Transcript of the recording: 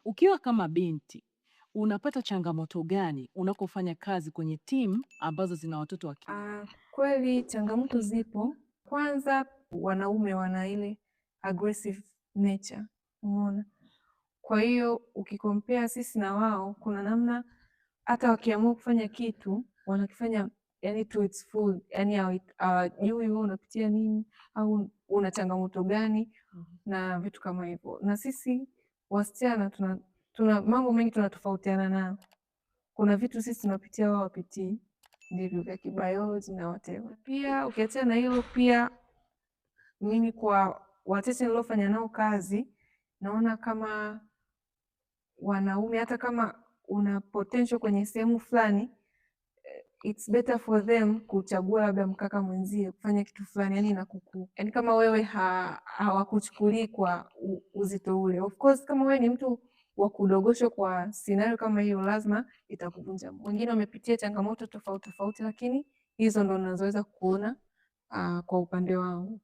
Ukiwa kama binti unapata changamoto gani unakofanya kazi kwenye timu ambazo zina watoto wa kike? Kweli changamoto zipo. Kwanza wanaume wana ile aggressive nature, umeona? Kwa hiyo ukicompare sisi na wao, kuna namna hata wakiamua kufanya kitu wanakifanya yani to its full, yani hawajui wewe unapitia nini au una changamoto gani na vitu kama hivyo. Na sisi wasichana tuna mambo mengi tunatofautiana nao. Kuna vitu sisi tunapitia wao wapitii, ndivyo vya kibiology na whatever. Pia ukiachana na hilo, pia mimi kwa wachache niliofanya nao kazi naona kama wanaume hata kama una potential kwenye sehemu fulani, it's better for them kuchagua labda mkaka mwenzie kufanya kitu fulani, yani na kuku, yani kama wewe hawakuchukulii kwa uzito ule. Of course kama wewe ni mtu wa kudogoshwa kwa scenario kama hiyo, lazima itakuvunja. Wengine wamepitia changamoto tofauti tofauti, lakini hizo ndo ninazoweza kuona kwa upande wangu.